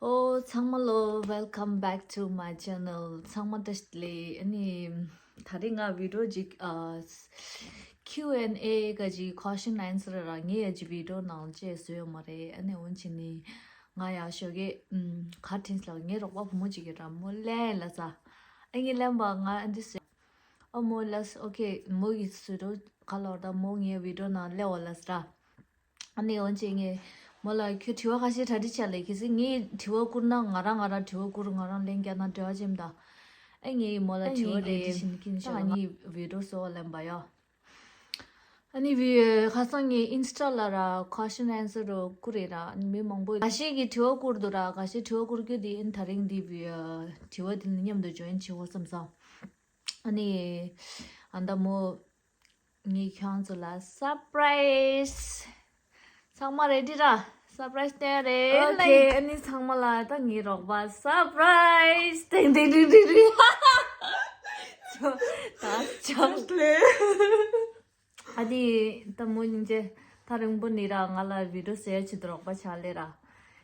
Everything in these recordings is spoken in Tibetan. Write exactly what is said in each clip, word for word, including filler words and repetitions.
ཨོ་ཚང་མ་ལོ། Welcome back to my channel. ཚང་མ་བཀྲ་ཤིས་བདེ་ལེགས། ཨ་ནི་ད་རེས་ང་བི་ཌི་ཡོ་ཅིག་ཨ། Q and A ག་ཅིག་question answer ར་ངས་ཡ་ཅིག་བི་ཌི་ཡོ་ནང་བཅས་བཟོས་ཡོད་མ་རེད། ཨ་ནི་འོན་ཆེ་ནི་ང་ཡ་ཞོགས་ཀས་ཨམ། ག་དྲིན་ལ་ངའི་རོགས་པ་བུ་མོ་ཅིག་གིས་ར་མོ་ལན་ལ་ས། ཨ་ངས་ལན་པ་ང་ཨ་འདི་བཟོས། ཨ་མོ་ལ་ས་ཨོ་ཁེ་མོ་གིས་བཟོས་འགྲོ་ག་ལོར་ད་མོ་ངའི་བི་ཌི་ཡོ་ནང་སླེབས་འོ་ལ་ས་ར། ཨ་ནི་འོན་ཆེ་ངས་མོ་ལ་ཁྱོད་དྲི་བ་ཁ་ཤས་གྲ་སྒྲིག་བྱ་ལས། གལ་སྲིད་ངས་དྲི་བ་བསྐུར་ན་ང་རང་ང་རང་དྲི་བ་བསྐུར། ང་རང་ལན་རྒྱག་ན་འབྲེལ་བ་ཅི་མི་འདུག་ཨ་ངས་མོ་ལ་དྲི་བ་རེ་ཞིག་ཁྱིན་ཤོག་ཨ་ནི་བི་ཌི་ཡོ་བཟོ་བ་ལེན་པ་ཡོ། ཨ་ནི་བི་ཁ་སང་ངས་ཨིན་སི་ཊ་ལ་ར་ཁོ་ཤན་ཨན་སར་རོ་བསྐུར་རེད་ར། ཨ་ནི་མི་མང་པོ་ཁ་ཤས་ཀྱིས་དྲི་བ་བསྐུར་འདུག་ར། ཁ་ཤས་དྲི་བ་བསྐུར་རྒྱུ་དེ་ཨིན། ད་རིང་འདི་བི་དྲི་བ་དེ་ལ་མཉམ་དུ་ཇོ་ཡིན་བྱེད་འོ་བསམ་སོང་། ཨ་ནི་ཨ་ད་མོ་ངས་ཁྱོད་ཚོ་ལ་སར་པ་རའི་ཛི། ཚང་མ་རེ་ཌི་ར། སར་པ་རའི་ཛི་སྟོན་རེད། ཨོ་ཁེ། ཨ་ནི་ཚང་མ་ལ་ད་ངའི་རོགས་པ་སར་པ་རའི་ཛི། ཏིང་ཏིང་ཏིང་ཏིང་ཏིང་། ད་ཅག་ལེ། ཨ་དི་ད་མོ་སྙིང་རྗེ། ད་རིང་པོ་ནི་ར་ང་ལ་བི་ཌི་ཡོ་ཟེར་ཡ་ཆེད་དུ་རོགས་པ་ཆགས་ལེ་ར།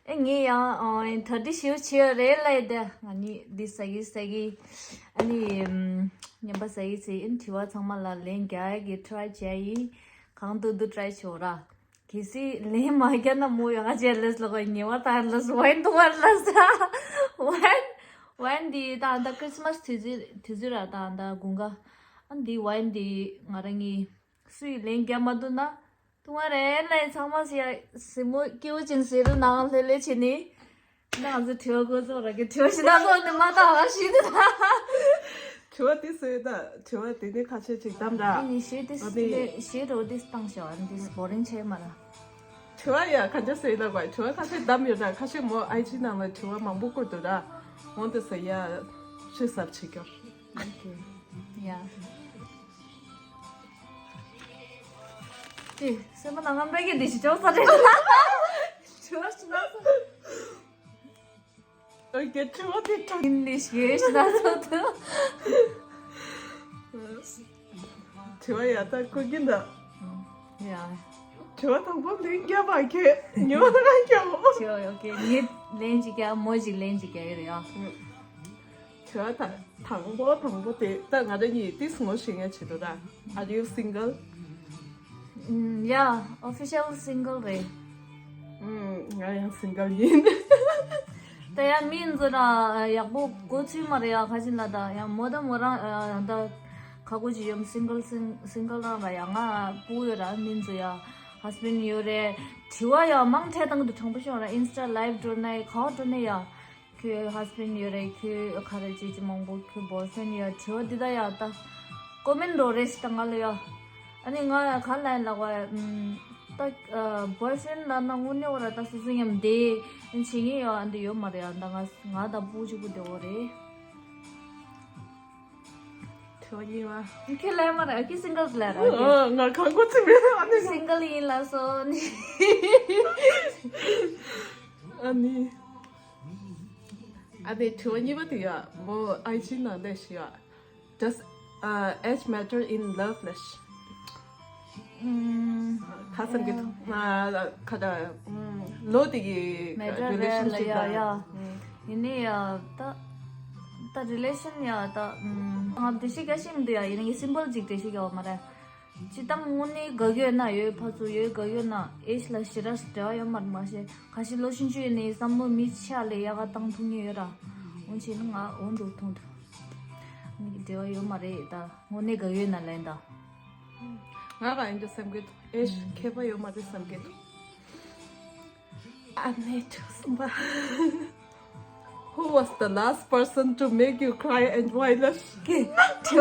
ཨེ་ངས་ཡང་ཨ་ད་འདི་ཞེའུ་བྱེད་ཡ་རེད་ལ་ཡི་དེ། ང་ནི་འདི་ཟ་གི་ཟ་གི། ཨ་ནི་ཉམས་པ་ཟ་གི་ཟེར། ཨེ་དྲི་བ་ཚང་མ་ལ་ལན་རྒྱག་གི་ཊ་རའི་བྱས་ཡིན། གང་ཐུབ་ཐུབ་ཊ་རའི་བྱེད་འོ་ར། གལ་སྲིད་ལན་མ་རྒྱག་ན་མོ་ཡོང་ང་བྱས་ལས་ལོག་ཉེ་བ་དང་ལས་ཝའིན་འཐུང་བར་ལ་ཟ། ཝའིན་ཝའིན་འདི་ད་ད་ཁྲི་སི་མ་སི་དུས་ཚོད་དུས་ཚོད་ར་ད་ད་དགུན་ཁ། ཨ་འདི་ཝའིན་འདི་ང་རང་གི་སུས་ལན་རྒྱག་མ་ཐུབ་ན་ཐུང་བ་རེད་ལ་ཡི་ཚང་མ་ཟེར་ཡ་སྲིན་མོ་སྐྱེ་བོ་ཅན་ཟེར་རུ་ནང་ལྷེ་ལྷེ་བྱེད་ནི། ང་ཚོ་དྲི་བ་འགོ་ཚོགས་ར་གི་དྲི་བ་ཞིག་ན་ཚོགས་ནི་མ་དག་ཞིག་ནི་ད། དྲི་བ་དེ་ཟེར་ད་དྲི་བ་དེ་ནི་ཁ་ཤས་ཅིག་གདམ་ར། ཨ་ནི་ཞེ་དེ་ཨ་ནི་ཞེ་རོ་དེ་བཏང་ཤག་ཨ་ནི་དེ་བོ་རིང་ཆེ་མ་ར། དྲི་བ་ཡ་ག་འདྲ་ཟེར་ལ་གོ་དྲི་བ་ཁ་ཤས་གདམ་ཡོད་ར། ཁ་ཤས་མོ་ཨའི་ཇི་ནང་ལ་དྲི་བ་མང་པོ་བསྐུར་འདུག་ར། འོན་ཏེ་ཟེར་ཡ་ཤི་ཟབ་བྱེད་སྐྱོར། ཡ། དེ་སེམས་པ་ནང་ང་མེད་གི་འདི་ཞིག་ཅོག་ས་རེད། དྲི་བ་ཞིག་ན་ས། ཨོ་ཀེ་དྲི་བ་དེ་དྲ། ཨིན་ལིཤ་གི་ཞིག་ན་ས་དུ། དྲི་བ་ཡ་ད་ཁུ་གིན་ད། ཡ། དྲི་བ་དང་པོ་ལན་རྒྱབ་པ་ཁྱེད་ཉོ་ན་རྒྱབ། དྲི་བ་ཨོ་ཀེ་ངས་ལན་ཅིག་རྒྱབ། མོ་ཞིག་ལན་ཅིག་རྒྱབ་ཡོད་རེད་ཡ། དྲི་བ་དང་དང་པོ་དང་པོ་དེ་ད་ང་རང་གཉིས་ཏིས་ངོ་ཤེས་ངེས་བྱེད་དོ་ད། Are you single? ཡ། ཨོ་ཕི་ཤལ་སིང་གལ་རེད། ང་ཡང་སིང་གལ་ཡིན། ད་ཡང་མི་འཛོ་ར་ཡག་པོ་གོ་ཚུལ་མ་རེད་ཡ། ཁ་ཅིག་ལ་ད་ཡང་མོ་ད་མོ་རང་ད་ཁ་གོ་ཅི་ཡོམ་སིང་གལ་སིང་སིང་གལ་རང་ར་ཡ། ང་སྤུ་ཡོད་ར་མི་འཛོ་ཡ། ཧས་བེན་ཡོད་རེད། དྲི་བ་ཡ་མང་ཐལ་དང་དུ་དྲང་པོ་ཤོད་ར། ཨིན་སི་ཊ་ལའིབ་འགྲོ་ནའི་ག་བ་འགྲོ་ནའི་ཡ། ཁྱོད་ཧས་བེན་ཡོད་རེད། ཁྱོད་ག་རེ་བྱེད་ཀྱི་མང་པོ་ཁྱོད་བོ་ཡ་ཧས་བེན་ཡོད་དྲི་བ་འདི་ད་ཡ་ད་ཀོ་མེན་འགྲོ་རེད་ཞིག་ད་ང་ལ་ཡ། ཨ་ནི་ང་ག་ལ་ཡིན་ལ་བ་ད་བོ་ཡ་ཧས་བེན་ལ་ན་དངོས་གནས་འོ་ར་ད་སུ་སུ་ཡམ་དེ་བྱེད་ངེས་ཡོད་ཨ་འདི་ཡོད་མ་རེད་ཨ། ད་ང་ང་ད་སྤུ་གཅིག་པུ་དེ་འོ་རེད། དྲི་བ་གཉིས་པ། ཁྱོད་ལ་ཡ་མ་རེད་ཁྱོད་སིང་གལ་ལ་ར། ང་གང་གོ་ཚིག་མེད་ཨ་ནི། སིང་གལ་ཡིན་ལ་སོ་ནི། ཨ་ནི། ཨ་ནི་དྲི་བ་གཉིས་པ་དེ་ཡ་མོ་ཨའི་ཇི་ནང་བསྡད་ཤི་ཡ། Does uh, age matter in love ལབ་ཤི། ཁ་སང་གི་ཐོག་ཁ་ད་ལོ་དེ་གི་མེ་ཊར་རེད་ལ་ཡ་ཡ། ཡིན་ནི་ཡ་ད་ད་རི་ལེ་ཤན་ཡ་ད་ང་དེ་ཤི་ག་ཤི་མི་འདུག་ཡ། ཡིན་ནི་སིམ་པལ་ཅིག་དེ་ཤི་ག་བ་མ་རེད། སྤྱིར་བཏང་དངོས་གནས་དགའ་གི་ཡོད་ན་ཡོད། ཕར་ཚུར་ཡོད་དགའ་གི་ཡོད་ན་ཨེ་ཤི་ལ་ཞེ་དྲག་འབྲེལ་བ་ཡོད་མ་རེད། མ་གཞི་ཁ་ཤས་ལོ་ཆུང་ཆུང་ཡོད་ནས་བསམ་བློ་མི་ཆགས་ལས་ཡག་ག་བཏང་ཐུབ་ངེས་ཡོད་ར། འོན་ཆེ་ན་ང་འོ་འདུག་མཐོང་འདུག་འབྲེལ་བ་ཡོད་མ་རེད་ད། དངོས་གནས་དགའ་གི་ཡོད་ན་ལན་ད། ང་ག་ཡིན་འདུག་བསམ་གི་འདུག་ཨེ་ཤི་མཁས་པ་ཡོད་མ་རེད་བསམ་གི་འདུག་ཨ་ནེ་ཁྲུག་སོང་པ། Who was the last person to make you cry and why ལབ་ཤི། དྲི་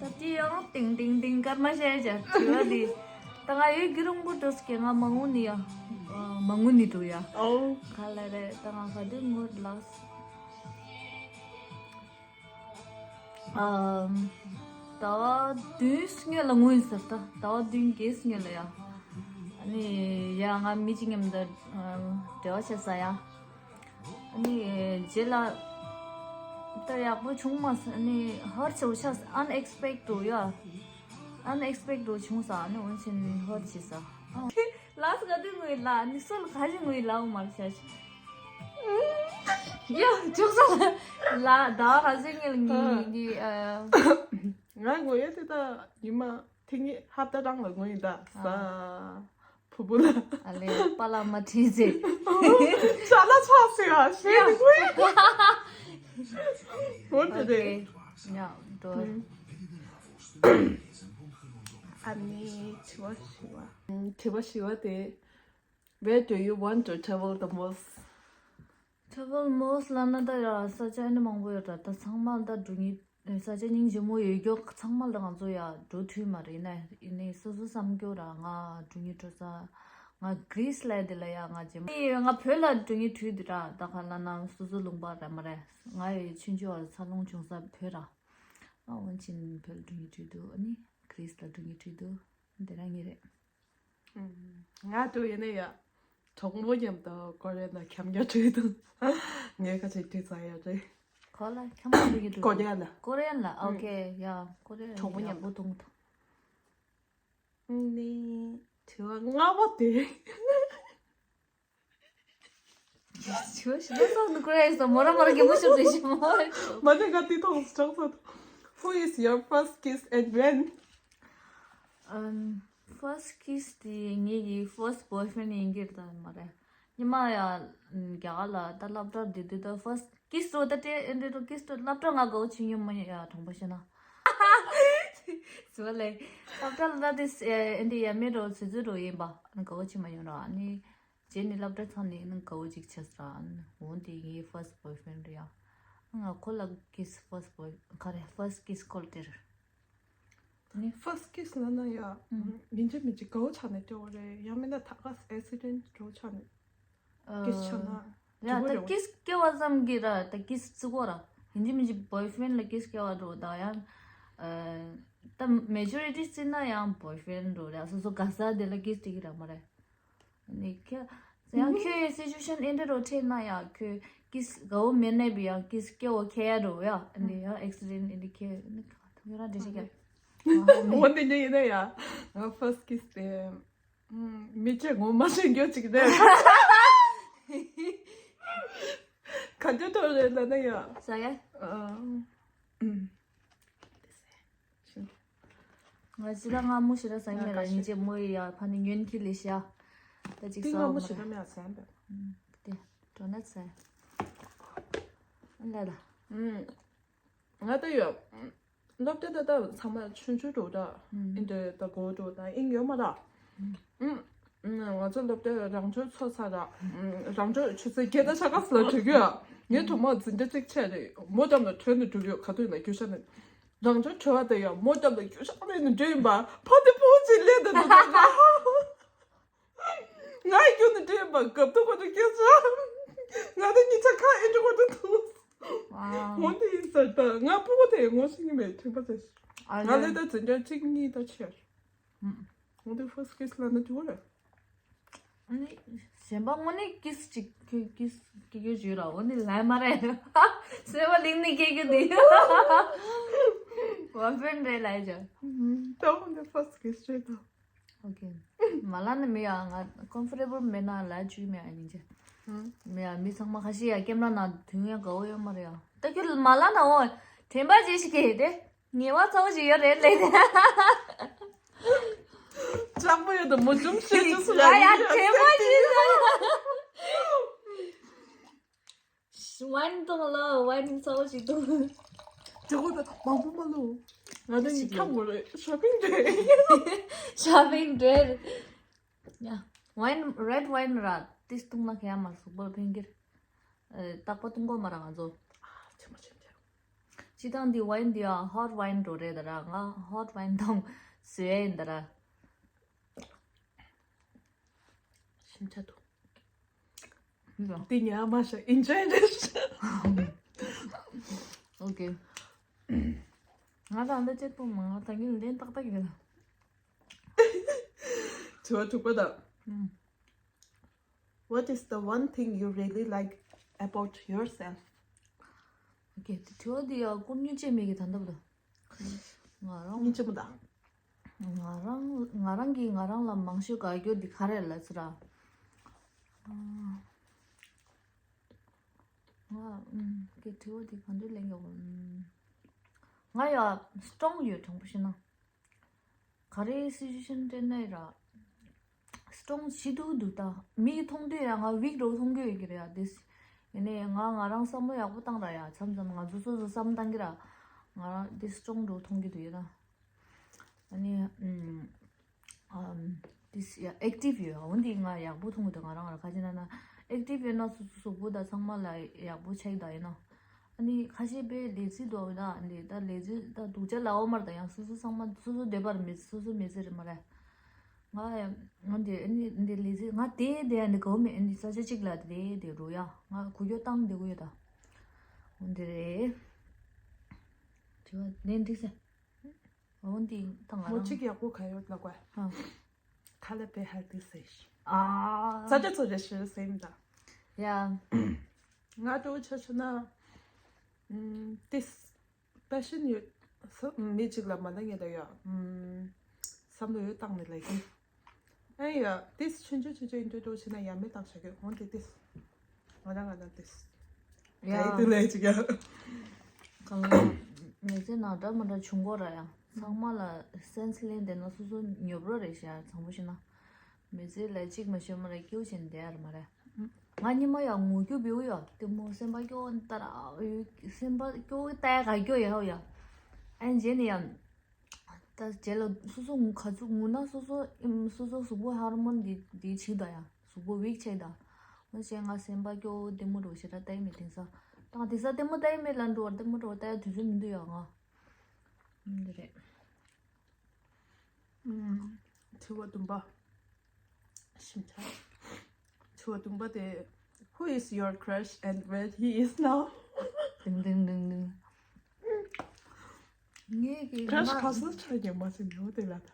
བ། ད་དེ་ཡང་ཏིང་ཏིང་ཏིང་སྐར་མ་བཤད་བྱ་དྲི་བ་འདི། ད་ང་ཡོད་གི་རུང་པོ་འགྲོ་སྐྱེ་ང་མ་ངུ་ནི་ཡ། མ་ངུ་ནི་འགྲོ་ཡ། ཨོ། ག་ལ་རེད་ད་ང་ག་དུས་ངུར་ལགས། ཨམ། ཟླ་བ་བདུན་སྔོན་ལ་ངུ་ཡིན་ཟེར་ད། ཟླ་བ་བདུན་བརྒྱད་སྔོན་ལ་ཡ། ཨ་ནི་ཡ་ང་མི་གཅིག་མཉམ་དུ་འབྲེལ་བ་བྱས་ས་ཡ། ཨ་ནི་རྗེས་ལ་ད་ཡག་པོ་བྱུང་མ་སོང་། ཨ་ནི་ཧར་ཆེ་བོ་ཆགས་སོང་། Unexpected ཡ། Unexpected བྱུང་ས། ཨ་ནི་འོན་ཆེན་ཧར་བྱས་ས། ལགས་ག་དུས་ངུས་ལ་ནི་སོལ་ག་ཞིག་ངུས་ལ་འོ་མར་ཤ་ཤི། ཡ་ཅོག་ས་ལ་ད་ར་ཟེ་ངེལ་ངི་ངི་ཨ། ང་ངུ་ཡ་དེ་ད་ཉི་མ་དེ་ངི་ཧབ་ད་རང་ལ་ངུས་ད་ས། ཕུ་བུ་ལ། ཨ་ལེ་པ་ལ་མ་ཁྲིད་ཟེ། ཤ་ལ་ཚ་སེ་ཡ་ཤེ་ནི་ངུས། འོ་དེ་དེ། ཡ་འགྲོ། ཨ་ནི་དྲི་བ་བཞི་བ། དྲི་བ་བཞི་བ་དེ། Where do you want to travel the most? Travel most ལབ་ན་ད་ཡ་ས་ཆ་ཨ་ནི་མང་པོ་ཡོད་ར། ད་ཚང་མ་ད་འགྲོ་ཉིད་ས་ཆ་སྙིང་རྗེ་མོ་ཡོད་རྒྱུ་ཚང་མ་ལ་ང་ཚོ་ཡ་འགྲོ་འཐུས་མ་རེད་ན་ཡིན་ནའི་སོ་སོ་བསམ་རྒྱུ་ར། ང་འགྲོ་ཉིད་འགྲོ་ས་ང་གྷི་རི་སི་ལ་དེ་ལ་ཡ་ང་རྗེ་མོ་ཡིན། ང་བོད་ལ་འགྲོ་ཉིད་འཐུས་དེ་ར། ད་ག་ལ་ན་སོ་སོ་ལུང་པ་ར་མ་ར། ང་ཡི་ཆུང་ཆུང་བ་འཚར་ལོངས་བྱུང་ས་བོད་ར། ཨ་འོན་ཅིན་བོད་ལ་འགྲོ་ཉིད་འཐུས་འདུག་ཨ་ནི་གྷི་རི་སི་ལ་འགྲོ་ཉིད་འཐུས་འདུག་དེ་ར་ངེས་རེད། ང་དུ་ཡིན་ན་ཡ། གྲོགས་མོ་མཉམ་དུ་ཀོ་རི་ཡ་ན་འཁྱམ་རྒྱ་བྲིས་དང་། ངས་ཁ་ཆེ་བྲིས་ཚར་ཡ་རེད། ཁོ་ལ་འཁྱམ་པ་བྲིས་ཀྱི་འདུག་ཀོ་རི་ཡ་ལ། ཀོ་རི་ཡ་ལ། ཨོ་ཁེ་ཡ། ཀོ་རི་ཡ་གྲོགས་མོ་མཉམ་དུ་མཐོང་ཐུབ། ནི་དྲི་བ་ལྔ་པ་དེ། ཆོས་ཞིག་ལ་སོགས་ནི་ཀོ་རི་ཡ་སོགས་མོ་ར་མོ་ར་གི་མོ་ཤོར་དུ་ཞིག་མོ། མ་ནི་ག་དེ་ཐོག་སུ་ཆགས་སོ། Who is your first kiss and when? Um, first kiss དེ་ངེད་ཀྱི་first boyfriend ཡིན་གྱི་རེད་ད་མ་རེད། ཉི་མ་ཡ་རྒྱ་གར་ལ་ད་སློབ་གྲྭར་བསྡད་དུས་ད་first kiss རོ་ད་དེ་ཨེ་འདྲ་རོ་kiss རོ་སློབ་གྲྭ་ང་དགའ་བོ་ཆེ་ཡོད་མ་ཡ་དྲང་པོ་བཤད་ན། ཟོ་ལེ། སློབ་གྲྭ་ལ་ད་དེ་ཨེ་འདྲ་ཡ་མེད་རོ་ཟོ་ཟོ་རོ་ཡིན་པ་དགའ་བོ་ཆེ་མ་ཡོད་ར་ནི། རྗེས་ནི་སློབ་གྲྭ་ཚང་ནས་ནང་དགའ་བོ་ཅིག་བྱས་ར། འོན་ཏེ་ངའི་first boyfriend རེད་ཡ། ང་ཁོ་ལ་kiss first boy ག་རེ་first kiss call དེ་རེད། ནི་first kiss ལ་ན་ཡ། ཡིན་གཅིག་མིན་གཅིག་དགའ་བོ་ཆགས་ནས་སྐྱོ་བོ་རེད། ཡང་མིན་ན་ད་ག་accident འགྲོ་ཆགས་ནས་kiss ཆགས་ན། ཡ་ད་kiss སྐྱེ་བ་ཙམ་གྱིས་ར་ད་kiss བརྩི་གོ་ར། ཡིན་གཅིག་མིན་གཅིག་boyfriend ལ་kiss སྐྱེ་བ་འགྲོ་ད་ཡང་། ད་majority བརྩིས་ན་ཡང་boyfriend འགྲོ་ར་སོ་སོ་དགའ་ས་དེ་ལ་kiss སྟེར་གི་ར་མ་རེད། ནི་ཁྱོད། ཡང་ཁྱོད་situation ཨེ་འདྲ་རོ་འཕྲད་ན་ཡང་ཁྱོད་kiss དགའ་བོ་མེད་ན་བི་ཡང་kiss སྐྱེ་བོ་ཁྱེད་ཡ་རོ་ཡ་ནི་ཡང་accident ཨེ་འདྲ་ཁྱོད་ནི་ཁྱོད་རང་འདྲ་ཞིག་ཡ། འོ་འདི་འདྲ་ཡིན་ན་ཡ། ང་first kiss དེ། མི་ཚེ་ངོ་མ་ཤེས་རྒྱུ་ཅིག་རེད། ག་འདྲ་ཐོག་རེད་ལ་ན་ཡ། ས་ཡ། ང་ཞི་ར་ང་མོ་ཞི་ར་ས་ཡིན་མེད་ར་ཡིན་ཅེ་མོ་ཡི་ཡ་ཕ་ནི་ཉོན་ཁྱི་ལི་ཤ། ད་ཅིག་ཏི་ས་ང་མོ་མ་ཞི་ར་ར་མེད་ས་ཡིན་པས། ཏི་འགྲོ་ན་ཚ། ལ་ལ། ང་ད་ཡོད། སློབ་གྲྭ་ད་ད་ཚང་མ་ཆུང་ཆུང་འགྲོ་ད། ཨིན་འདྲ་ད་གོ་འགྲོ་ད་ཨིན་ཡོད་མ་ར། ང་ཚོ་སློབ་གྲྭ་རང་ཆོས་ཚོ་ཚ་ར། རང་ཆོས་ཆུ་ཚོད་བརྒྱད་དང་ཕྱེད་ཀ་ལ་འགྲོ་གི་ཡོད། ངའི་གྲོགས་མོ་འཛིན་གྲྭ་གཅིག་ཆད་རེད། མོ་འགྲམ་ལ་བྲོས་ནས་འགྲོ་གི་ཡོད་ག་དུས་ལ་རྒྱུ་ཤ་ནས། རང་ཆོས་བྲོས་པ་དེ་ཡང་མོ་འགྲམ་ལ་རྒྱུ་ཤ་ནས་ནས་འགྲོ་ཡིན་པ་ཕ་དེ་ཕོ་གཅིག་ལས་དང་འདུག་ད། ང་རྒྱུ་ནས་འགྲོ་ཡིན་པ་སྐབས་ཐོག་པ་དུ་སྐྱེས་ཚ། ང་དེ་གཉིས་ཆ་ཁ་ཨེ་འགྲོ་བ་དུ་འདུག་འོན་ཏེ་ཡིན་ཟེར་ད་ང་ཕྲུ་གུ་དེ་ངོ་ཤེས་ཀྱི་མེད་དྲན་པ་ཆེ། ང་ལས་ད་འཛིན་གྲྭ་གཅིག་གཉིས་ད་ཆེ། འོན་ཏེ་first kiss ལ་ན་དུ་བ་རེད། གཞན་པ་དངོས་གནས་kiss ཅིག་kiss སྐྱེ་རྒྱུ་ཞུ་ར་འོ་ནི་ལན་མ་རེད། སེམས་པ་གླིང་ནས་སྐྱེ་རྒྱུ་འདི་བ་ཕན་རེད་ལ་ཅོ། ད་འོ་ནི་first kiss རེད་ད། Okay མ་ལ་ནི་མི་ཡ་ང་comfortable མེད་ན་ལ་ཅུ་མེད་ཨ་ཡིན་ཅེ། མི་ཡ་མི་ཚང་མ་ཁ་ཤས་ཡ་ཀེམ་ར་ན་དུང་ཡ་དགའ་བོ་ཡོད་མ་རེད་ཡ། ད་ཁྱོད་མ་ལ་ན་འོ་དྲན་པ་ཅི་ཞིག་སྐྱེ་དེ། ཉེ་བ་ཚ་བོ་ཞིག་ཡོད་རེད་ལེ། ལྕགས་པོ་ཡོད་དུ་མོ་ཅུང་ཤེས་ཅུང་སུ་ལ་ཡ་ཡ་ཡིན་ཡ་དྲན་པ་ཞིག་ཟ། ཝའིན་འཐུང་ལོ་ཝའིན་ཚ་བོ་ཞིག་འཐུང་། དེ་གོ་ད་མང་པོ་མ་ལོ། ང་ད་ཉིད་ཁམ་གོ་རེད་shopping day། Shopping day ཡ། ཝའིན་red wine ར་ཏིས་འཐུང་ན་ཁ་ཡ་མ་གཟུགས་པོ་ལ་ཕན་གྱི་རེད། རྟག་པ་འཐུང་གོ་མ་ར་ང་ཚོ། ཨ་ཆེ་མ་ཆེ་མ་ཆེ། སྤྱི་བཏང་འདི་ཝའིན་འདི་ཡང་hot wine འགྲོ་རེད་ད་ར། ང་hot wine དང་བཟོས་ཡིན་ད་ར། ཞིམ་ཆ་འདུག་འདི་ཉལ་མ་ཤ་enjoy this. Okay ང་ད་འདི་ཅེས་པོ་མང་ང་ད་གིན་ལན་ཏག་ཏག་ཡིན། དྲི་བ་དྲུག་པ་དང་། What is the one thing you really like about yourself? Okay དྲི་བ་འདི་ཡང་ཀུན་སྙིང་རྗེ་མེད་ཀྱི་ད་འདབ་ལ། ང་རང་སྙིང་རྗེ་མོ་དང་། ང་རང་ང་རང་གིས་ང་རང་ལ་མང་ཤོས་དགའ་རྒྱུ་འདི་ག་རེ་ལབ་ཟེར་ར། ང་ཨུམ་གི་དྲི་བ་འདི་ག་འདྲ་ལེན་གྱི་ཡོད། ང་ཡ་སི་ཊོང་ཡོད་དྲང་པོ་བཤད་ན། ག་རེ་སི་ཅུ་ཨེ་ཤན་སྤྲད་ནའི་ར། སི་ཊོང་ཆེ་དུ་འདུག་ད། མིག་མཐོང་དུས་ཡང་ང་ཝིག་འགྲོ་མཐོང་གི་ཡོད་ཀྱི་རེད་ཡ་དེ། ཡིན་ནའི་ང་ང་རང་བསམ་བློ་ཡག་པོ་བཏང་ར་ཡ་མཚམས་མཚམས་ང་ཚོ་སོ་སོ་བསམ་བཏང་གི་ར། ང་རང་དེ་སི་ཊོང་འགྲོ་མཐོང་གི་འདུག་ཡ་ད། ཨ་ནི་ཨམ་ཨམ་དེ་ཡ་ཨེག་ཊིབ་ཡོད་འོན་ཏེ་ང་ཡག་པོ་མཐོང་གི་འདུག་ང་རང་ར་ག་ཅི་ན་ན་ཨེག་ཊིབ་ཡོད་ན་སོ་སོ་གཟུགས་པོ་ད་ཚང་མ་ལ་ཡག་པོ་ཆགས་ད་ཡིན་ན། ཨ་ནི་ཁ་ཤས་པས་ལེ་ཛི་འདུག་ད་འདི་ད་ལེ་ཛི་ད་སྡུག་ཅག་ལབ་ཡོད་མ་རེད་ད་ཡང་སོ་སོ་ཚང་མ་སོ་སོ་འདོད་པ་རེད་མི་སོ་སོ་མི་ཚེ་རེད་མ་རེད། ང་ཡང་ང་འདི་ཨ་ནི་འདི་ལེ་ཛི་ང་དེ་དེ་ཡང་འདི་གོ་མེད་ཨ་ནི་ས་ཆ་གཅིག་ལ་དེ་དེ་རུ་ཡ་ང་གུ་ཡོ་བཏང་བསྡད་གོ་ཡོད་ད། འོ་འདི་རེད། དྲི་བ་ལན་འགྲིག་སེ། འོ་འདི་ད་ང་མོ་རང་གཅིག་ཡག་པོ་ག་ཡོད་ལ་གོ་ཨ། ཁ་ལ་པའི་ཧ་ཏི་སེ་ཤི། ཨ། ས་ཆ་ཚོ་རེ་ཤི་སེམས་ད། ཡ། ང་ཏོ་ཆ་ཆུ་ན། ཏིས། པེ་ཤན་ཡོད། ས་མི་གཅིག་ལ་མ་ན་ངེ་ད་ཡ། བསམ་བློ་ཡོད་བཏང་ནི་ལ་ཡིན། ཨེ་ཡ་ཏིས་ཆུན་ཆུན་ཆུན་ཆུན་འདྲི་འགྲོ་ཆེ་ན་ཡ་མེད་བཏང་བྱ་གི་འོན་ཏེ་ཏིས། ང་རང་ང་རང་ཏིས། ཡ། ཡ་ཏི་ལས་ཅིག་ཡ། གང་ལ། མི་ཚེ་ནང་འདྲ་མི་འདྲ་བྱུང་གོ་ར་ཡ། ཚང་མ་ལ་སེམས་ལེན་དེ་ན་སོ་སོ་ཉོབ་རོ་རེད་ཤག་ཚང་པོ་ཤི་ན། མི་ཚེ་ལ་གཅིག་མ་ཤོད་མ་རེད་སྐྱིད་པོ་བྱས་ནས་བསྡད་ཡ་རེད་མ་རེད། ང་ཉི་མ་ཡང་ངུ་རྒྱུ་བེའུ་ཡ་ལྟད་མོ་སེམས་པ་སྐྱོ་བོ་ལྟ་ར་སེམས་པ་སྐྱོ་བོ་ལྟ་ཡ་ག་སྐྱོ་ཡ་ཧོ་ཡ། ཨ་རྗེས་ནས་ཡང་། ད་རྗེས་ལ་སོ་སོ་ངུ་ག་ཚོད་ངུ་ན་སོ་སོ་ཨིམ་སོ་སོ་གཟུགས་པོ་ཧར་མོན་འདི་འདི་བྱེད་ད་ཡ་གཟུགས་པོ་ཝིག་ཆགས་ད། འོ་བྱས་ང་སེམས་པ་སྐྱོ་བོ་ལྟད་མོ་འགྲོ་ཞེ་དྲག་ལྟ་ཡི་མེད་དེང་སང་། ད་དེང་སང་ལྟད་མོ་ལྟ་ཡི་མེད་ལ་འགྲོ་བ་ལྟད་མོ་འགྲོ་བ་ལྟ་ཡ་དུས་ཚོད་མི་འདུག་ཡ་ང་། འདི་རེད། ཨུམ། དྲི་བ་བདུན་པ། ཞིམ་ཆ། དྲི་བ་བདུན་པ་དེ། Who is your crush and where he is now? ཏིང་ཏིང་ཏིང་ཏིང་། ངས་ཀྱི་ཁྲ་ཤ་ཁ་སང་ཆ་ཉམས་མ་ཟིན་ཡོད་དེ་ལ་ད།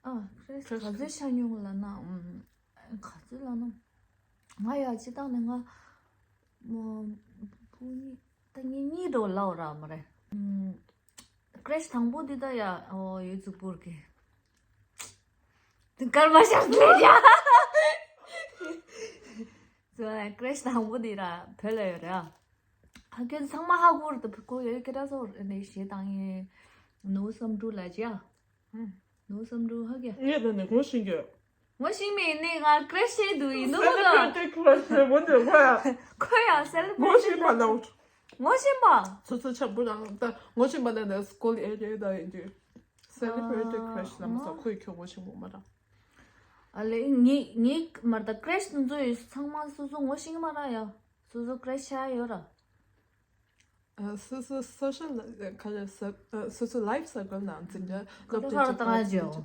ཨ་ཁྲ་ཤ་ག་ཚོད་ཆ་མྱོང་ལ་ན་ཨུམ། ག་ཚོད་ལ་ན། ང་ཡ་ཅི་བཏང་ནས་ང་། མོ། བུ་གཉིས། ད་ངེད་གཉིས་འགྲོ་ལའོ་ར་མ་རེད། ཀྲེཤ་དང་པོ་འདི་ད་ཡ་ཨོ་ཡོད་ཙུག་པོར་གི། དུ་ཀར་མ་ཤར་ལེ་ཡ། ཙོ་ཀྲེཤ་དང་པོ་འདི་ར་བོད་ལ་ཡོད་ར། ཧ་གོ་ཚང་མ་ཧ་གོ་ར་ད་ཕུ་གོ་ཡོད་ཀི་ར་སོ་ར་ནས་ཞེ་དང་ཡེ། ནོ་བསམ་འགྲུ་ལ་ཅི་ཡ། ནོ་བསམ་འགྲུ་ཧ་གི། ངས་ད་ནས་ངོ་ཤེས་གི། ངོ་ཤེས་མེད་ནི་ང་ཀྲེཤ་བྱས་འདུག་ཡིན་ནོ་ཁོ་ལ། Celebrity crush ཟེར་བོ་འདི་ཁོ་ཡ། ཁོ་ཡ་celebrity ངོ་ཤེས་པ་ལ། ངོ་ཤེས་པ། ཚོ་ཚོ་ཆག་པོ་རང་ད་ངོ་ཤེས་པ་ལ་ནས་school area ད་ཡིན་དུས། Celebrity crush ལ་མ་ཟ་ཁོས་ཁྱོད་ངོ་ཤེས་མོ་མ་ར། ཨ་ལེ་ངེ་ངེ་མར་ད་ཀྲེཤ་དུ་ཚོ་ཡོད་ཚང་མ་སོ་སོ་ངོ་ཤེས་མ་ར་ཡ། སོ་སོ་ཀྲེཤ་ཆ་ཡོད་ར། སོ་སོ་social ཁ་ལ་སོ་སོ་life circle ནང་འཛིན་གྲྭ་སློབ་གྲྭ་གཅིག་པ་འཛིན་གྲྭ།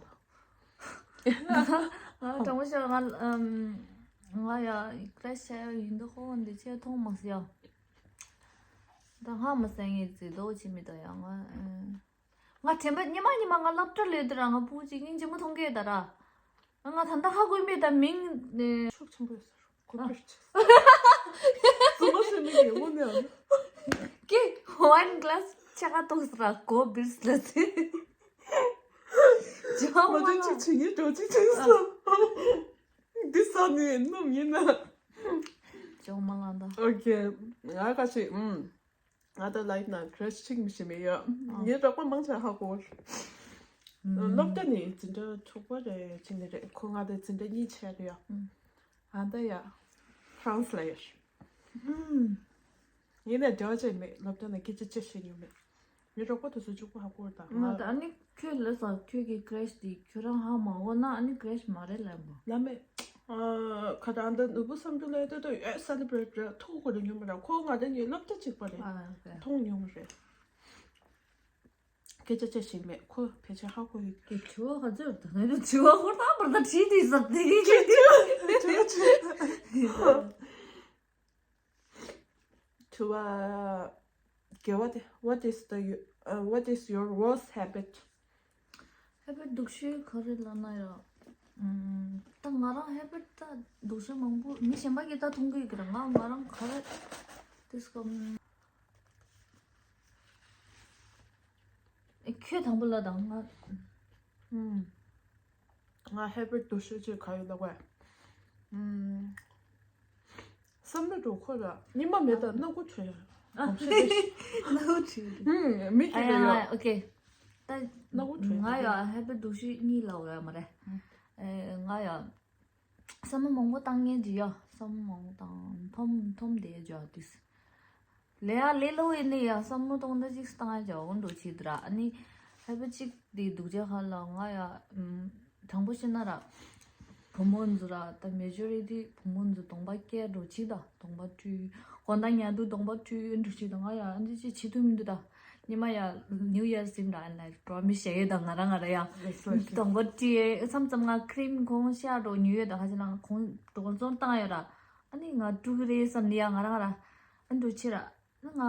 ང་དྲང་པོ་ཤོད་ང་ང་ཡ་ཀྲེཤ་ཡིན་འདུག་ཧོ་འདི་ཆེ་མཐོང་མ་སི་ཡ། ད་ཧ་མ་སེང་ངེ་ཙི་དོ་ཆི་མི་དོ་ཡ་ང་ང་དྲན་པ་ཉི་མ་ཉི་མ་ང་སློབ་གྲྭ་ལོས་དེ་ར་ང་ཕུ་གཅིག་སྙིང་རྗེ་མོ་མཐོང་གི་ད་ར། ང་ད་ལྟ་ཧ་གོ་མེད་ད་མིང་ནས། ཤུགས་ཆེན་པོ་ཡོད་ས་རེད་ཁོ་པར་ཆེ་ས། ཙི་མོ་ཤེས་མི་གི་ངོ་ནས་ཨ། ཀི་one class ཆ་ག་ཏོག་ས་ར་གོ་བིར་སི་ལ་ཚེ། ཇོ་མ་མ་ཅན་ཅིག་ཆེ་ངེས་འགྲོ་ཅིག་ཆེ་ས། འདི་ས་ནས་སྣུམ་ཡིན་ན། ཇོ་མ་ལ་འདའ། Okay ང་ཁ་ཤས་ཨུམ། ང་ད་life ནང་crush གཅིག་མི་ཤེས་མེད་ཡོད། ངའི་རོགས་པ་མང་ཆེ་ཧ་གོ། སློབ་གྲྭ་ནས་འཛིན་གྲྭ་དྲུག་པ་རེད་ཅིག་ནས་རེད་ཁོ་ང་དང་འཛིན་གྲྭ་གཉིས་ཆད་རེད་ཡ། ཨ་ད་ཡ། France ལ་ཡོད། ཡིན་ནའི་འབྲེལ་བ་བྱས་མེད་སློབ་གྲྭ་ནས་སྐད་ཆ་ཅི་བཤད་མྱོང་མེད། ངའི་རོགས་པ་དེ་ཚོ་གཅིག་པོ་ཧ་གོ་ད་ང་། ང་ད་ཨ་ནི་ཁྱོད་ལ་ས་ཁྱོད་ཀྱི་crush དེ་ཁྱོད་རང་ཧ་མ་གོ་ན་ཨ་ནི་crush མ་རེད་ལབ་གོ། ལ་མེད། ཁ་ད་འདི་ནུ་བུ་བསམ་འགྲུབ་ལ་ཡོད་ད་ཡོད་celebrate རེད་ཐུག་གོ་རེ་མྱོང་མ་རེད་ཁོ་ང་དང་ངའི་སློབ་གྲྭ་གཅིག་པ་རེད། ཨ་ཨ་ཨ། མཐོང་མྱོང་རེད། སྐད་ཆ་བཤད་ཤེས་མེད་ཁོ་ཕལ་ཆེར་ཧ་གོ་ཡོད་ཀྱི། དྲི་བ་ག་ཚོད་ད་ནི་དྲི་བ་ཧུར་ཐག་པར་ད་བྲིས་དུས་ཟབ་དེ་གི་དྲི་བ་དྲི་བ་དྲི་བ་དྲི་བ་དགེ་བ་དེ། What is the you- uh, what is your worst habit? Habit སྡུག་ཤོས་ག་རེ་ལབ་ན་ཡ། ཨམ། ད་ང་རང་habit ད་སྡུག་ཤོས་མང་པོ་མི་གཞན་པ་གིས་ད་མཐོང་གི་ཡོད་ཀྱི་རེད་ང་ང་རང་ག་རེ། དེ་སྐམ། ཨེ་ཁྱོད་དང་པོ་ལ་དང་ང་། ཨུམ། ང་ཧེ་པི་སྡུག་ཤོས་ཅིག་ག་ཡོད་ལབ་པས། ཨམ། བསམ་བློ་འགྲོ་ཁོ་ལ་ཉི་མ་མེད་དང་སྣ་ཁུག་བྲོས། ནག་ཁྲིད། ཨུམ། མི་ཨ་ཁྱེད་ཡ། ཡོད། ཨོ་ཁེ། ད་སྣ་ཁུག་བྲོས། ང་ཡ་ཧེ་པི་སྡུག་ཤོས་གཉིས་ལབ་ཡ་མ་རེད། ཨེ། ང་ཡ། བསམ་བློ་མང་པོ་བཏང་མཁན་ཅིག་ཡ། བསམ་བློ་མང་པོ་བཏང་འཐོམ་འཐོམ་བསྡད་ཡ་ཅིག་ཡ་དུས། ལས་ཡ་ལས་སླ་པོ་ཡིན་ནི་ཡ། བསམ་བློ་གཏོང་ད་ཅིག་བཏང་ཡ་ཅིག་འོ་འགྲོ་ཆེད་དུ་ར། ཨ་ནི་ཧེ་པི་གཅིག་དེ་སྡུག་ཅག་ཁ་ལ་ང་ཡ། ཨམ། དྲང་པོ་བཤད་ན་ར། བུ་མོ་ཚོ་ར་ད་མེ་ཇོ་རི་ཊི་བུ་མོ་ཚོ་གདོང་པ་སྐྱེ་འགྲོ་ཆེད་ད། གདོང་པ་བཀྲུས། དགོང་དག་ཉལ་དུས་གདོང་པ་བཀྲུས་འགྲོ་ཆེད་ད། ང་ཡ་ཨ་འདི་ཅིག་བྱེད་ཐུབ་མི་འདུག་ད། ཉི་མ་ཡ་ནིའུ་ཡར་ཟིན་ར་ཨན་ལ་པྲོ་མི་སི་བྱེད་ཡོད་ད། ང་རང་ང་རང་ཡ་གདོང་པ་བཀྲུས་ཡས་མཚམས་མཚམས་ང་ཁི་རིམ་གོང་ཤ་འགྲོ་ཉོས་ཡོད་ད། ཁ་ཅིག་ནང་གོང་འགྲོ་ཚོང་བཏང་ཡོད་ར། ཨ་ནི་ང་བཀྲུ་གི་རེད་བསམ་ནི་ཡ། ང་རང་ང་རང་ཨ་འགྲོ་ཆེད་ར། ང་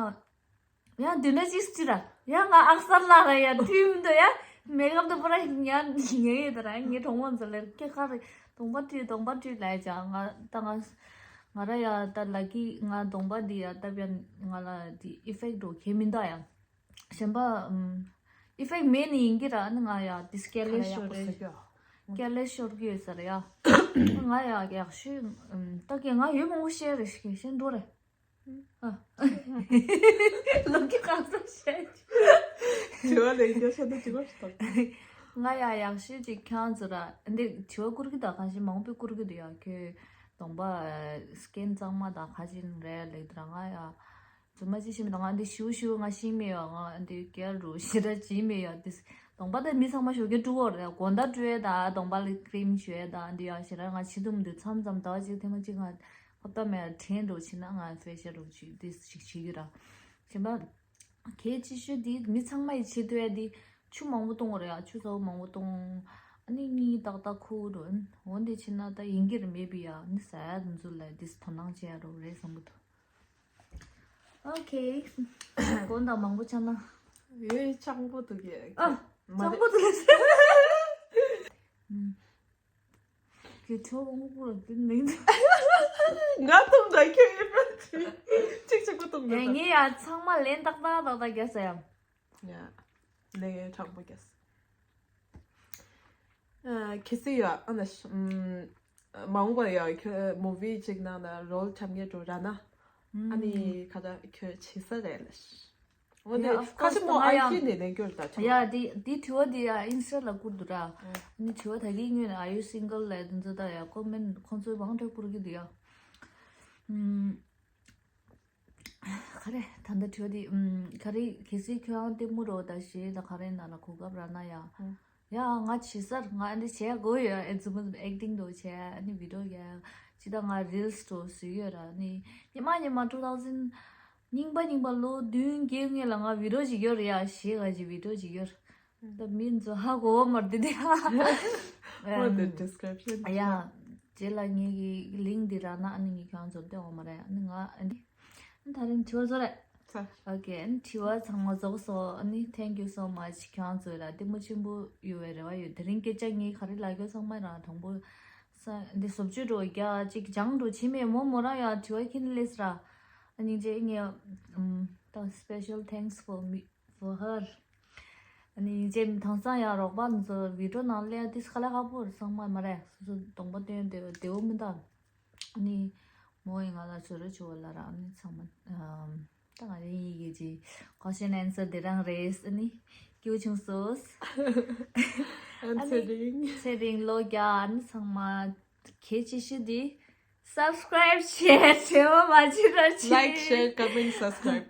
ཡང་དུས་ན་ཅིག་སྤྱི་ར། ཡང་ང་ཨག་སར་ལ་ར་ཡ་དུས་མི་འདུག་ཡ། མེག་ཨབ་དང་པོ་ར་ཉན་ཉན་ཡོད་ད་ར། ངའི་གྲོགས་མོ་ཚོ་ལེར་སྐད་ཁ་རེ་གདོང་པ་བཀྲུས་གདོང་པ་བཀྲུས་ལབ་ཡ་ཅིག་ང་ད་ང་ང་ར་ཡ་ད་ལ་ཀི་ང་གདོང་པ་འདི་ཡ་ད་བྱས་ན་ང་ལ་འདི་ཨི་ཕེག་འགྲོ་གི་མི་འདུག་ཡ། གཞན་པ་ཨམ། ཨི་ཕེག་མེད་ནི་ཡིན་གྱི་ར། ཨ་ནི་ང་ཡ་དེ་སྐྱེ་ལེ་ཤོར་རེད། སྐྱེ་ལེ་ཤོར་གྱི་ཡོད་ས་རེད་ཡ། ང་ཡ་ཡག་ཤོས་ཨམ། ད་གི་ང་ཡོད་མང་པོ་བཤད་རེད། ཤེས་ཤེས་འགྲོ་རེད། ཨ། ལོ་གི་གང་ས་བཤད། དྲི་བ་ལས་རྒྱ་ཆེ་ན་དྲི་བ་ཞིག་དང་། ང་ཡ་ཡག་ཤོས་ཅིག་ཁྱེད་ཚོ་ར་འདི་དྲི་བ་བསྐུར་གི་ད། གང་ཞིག་མང་པོས་བསྐུར་གི་འདུག་ཡ། ཁྱོད་གདོང་པ་སྐྱེ་གཙང་མ་ད་ག་ཅིག་རེད་ལབ་ད་ར། ང་ཡ་རྫུན་མ་ཅིག་བཤད་མི་འདུག་ང་འདི་ཞུ་ཞུ་ང་ཤེས་མེད་ཡ། ང་འདི་རྒྱལ་རུ་ཞེ་དྲག་བྱེད་མེད་ཡ། འདི་གདོང་པ་ད་མི་ཚང་མ་ཞོགས་ཀས་བཀྲུ་གོ་རེད། དགོང་དག་བཀྲུ་ཡས་ད་གདོང་པ་ལ་ཁི་རིམ་བྱུག་ཡས་ད་འདི་ཡ་ཞེ་དྲག་ང་བྱེད་ཐུབ་མི་འདུག་མཚམས་མཚམས་ཟླ་བ་གཅིག་ཐེངས་མ་གཅིག་ང་ཧབ་ཏ་མེད་དྲན་འགྲོ་བྱེད་ན་ང་ཕེ་ཤལ་རུ་བྱེད་འདི་ཞིག་བྱེད་ཀྱི་ར། གཞན་པ་གལ་ཆེ་ཤོས་འདི་མི་ཚང་མ་ཡི་བྱེད་ཐུབ་ཡ་འདི་ཆུ་མང་པོ་བཏུང་དགོས་རེད་ཡ། ཆུ་ཚ་པོ་མང་པོ་བཏུང་། ཨ་ནི་གཉིད་ཏག་ཏག་ཁུག་འགྲོ། འོ་འདི་བྱེད་ན་ད་ཡིན་གྱི་རེད། མེད་པི་ཡ་ནི་ཟ་ཡ་དེ་ཚོ་ལ་འདི་དོ་སྣང་བྱེད་ཡ་རོགས་རེད་བསམ་གི་འདུག་ཨོ་ཁེ། དགོངས་དག་མང་པོ་ཆགས་ན། ཡོད་ཆགས་པོ་འདུག་གས། ཨ། མ་ཆགས་པོ་འདུག་གས། ཁྱོད་ཆོ་དབང་པོ་ལ་དེ་ནས། ང་གཏོང་ད་ཁྱོད་ཡོད་པ་ཅིག་ཅིག་ཅིག་པོ་གཏོང་ད། ངས་ཡ་ཚང་མ་ལན་ཏག་ཏག་ཏག་ཏག་རྒྱག་ས་ཡ། ཡ། ལས་དྲང་པོ་རྒྱག་ས། ཨ། གལ་སྲིད་ཡ་ཨ་ན་ཤ་ཨམ། མ་འོངས་པར་ཡ་ཁྱོད་མུ་ཝི་ཅིག་ནང་ལ་རོལ་འཁྲབ་མཁན་འགྲོ་ར་ན། ཨ་ནི་ཁ་ད་ཁྱོད་བྱེད་ས་རེད་ལ། འོ་དེ་Yeah, of ཁ་course ཤི་མོ་ང་ཨ་ཡ་ཁྱི་ནས་ལེན་སྐྱོར་ད་ཆོག་ཡ་དེ་དེ་དྲི་བ་དེ་ཡ་ཨིན་སི་ཊ་ལ་བསྐུར་འདུག་ར། ཨ་ནི་དྲི་བ་ད་གིན་ངོས་ནས་Are you single ལབ་དེ་ཚོ་ད་ཡ་ཀོ་མེན་ཁོང་ཚོའི་བང་ཁྲ་བསྐུར་གི་འདུག་ཡ། ཨམ། ག་རེ་ད་ལྟ་དྲི་བ་དེ་ཨམ། ག་རེ་གལ་སྲིད་ཁྱོད་རང་ལྟད་མོ་རོ་ད་ཞེས་ད་ག་རེ་ན་ལ་གོ་སྐབས་རག་ན་ཡ། ཨ། ཡ་ང་བྱེད་སར་ང་འདི་བྱེད་དགོས་ཡོད། ཨེ་ཛུམ་ཨེག་ཊིང་དོ་བྱས་ཨ་ནི་བི་ཌི་ཡོ་ཡ་ཅི་ད་ང་རིལ་སི་དོ་བཟོས་ཡོད་ར། ཨ་ནི་ཉི་མ་ཉི་མ་ཊུ་ཐའུ་ཛེན་རྙིང་པ་རྙིང་པ་ལོ་བདུན་བརྒྱད་སྔོན་ལ་ང་བི་ཌི་ཡོ་ཅིག་ཡོད་རེད་ཡ། ཞེས་ག་ཅིག་བི་ཌི་ཡོ་ཅིག་ཡོད་ར། ད་མི་ཚོ་ཧ་གོ་བ་མ་རེད་དེ་ཧ། Put the description. ཡ། རྗེས་ལ་ངེད་ཀྱི་ལིང་འདི་རག་ན་ཨ་ནི་ངས་ཁྱོད་ཚོར་སྟོན་འོང་མ་རེད། ཨ་ནི་ང་ཨ་ནི་ད་རིང་དྲི་བ་ཚོ་རེད། ཨོ་ཁེ། ཨ་ནི་དྲི་བ་ཚང་མ་རྫོགས་སོང་། ཨ་ནི་thank you so much ཁྱོད་ཚོ་ལ་ལྟད་མོ་ཆེན་པོ་ཡོད་པའི་རེ་བ་ཡོད། དེ་རིང་སྐད་ཆ་ངས་ག་རེ་ལབ་རྒྱུ་ཚང་མ་རང་དྲང་པོ་ས་འདི་བཟོ་བཅོས་འགྲོ་རྒྱ་གཅིག་སྦྱང་འགྲོ་བྱེད་མེད་མོ་མོ་རང་ཡང་དྲི་བ་ཁྱེར་ནས་སླེབས་ར། ཨ་སྙིང་རྗེ། ངས་ཨམ་ད་special thanks for me for her. ཨ་ནི་སྙིང་རྗེ། དེང་སང་ཡང་རོགས་པ་ཚོ་བི་ཌི་ཡོ་ནང་སླེབས་དུས་དཀའ་ལས་ཁག་པོ་རེད་ཚང་མ་མ་རེད། སོ་སོ་གདོང་པ་སྟོན་བདེ་བོ་མི་འདུག་ཨ་ནི་མོ་ཡིས་ང་ལ་བཟོ་རོགས་བྱེད་པ་ལ་ར། ཨ་ནི་ཚང་མ་ཨམ་ད་ང་རང་ཡི་གེ་ཅི་question answer དེ་རང་རེད། ཨ་ནི་སྐྱིད་པོ་བྱུང་སོང་། ཨ་ནི་ཚེ་རིང་། ཚེ་རིང་ལོ་བརྒྱ། ཨ་ནི་ཚང་མ་གལ་ཆེ་ཤོས་དེ་subscribe བྱས་བྱས་པ་མ་བྱེད་ར་བྱེད། Like, share, comment, subscribe.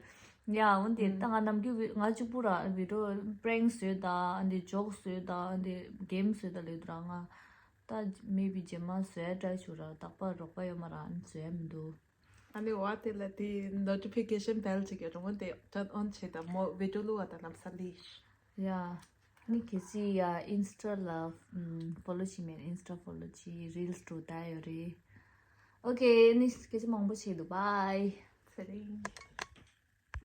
ཡ་འོན་ཏེ་ད་ང་ནམ་རྒྱུན་བི་ང་གཅིག་པུ་ར་བི་ཌི་ཡོ་prank བཟོས་ད་ཨ་འདི་joke བཟོས་ད་ཨ་འདི་game བཟོས་ད་ལས་དུ་ར། ང་ད་maybe རྗེས་མ་བཟོས་try བྱུང་ར། རྟག་པར་རོགས་པ་ཡོད་མ་ར་ཨ་ནི་བཟོས་མི་འདུག་ཨ་ནི་བ་དེ་ལ་དེ་notification bell ཅིག་ཡོད་རུང་དེ་turn on བྱེད་དང་མོ་video བླུགས་པ་དང་ལམ་སང་ལི། ཡ། ནི་གལ་སྲིད་ཡ་Insta ལ་ཨམ་follow བྱེད་མེད་Insta follow བྱེད། Reels འགྲོ་ད་ཡོད་རེད། ཨོ་ཁེ། ནི་སྐད་ཆ་མང་པོ་བྱས་འདུག bye. ཚེ་རིང་།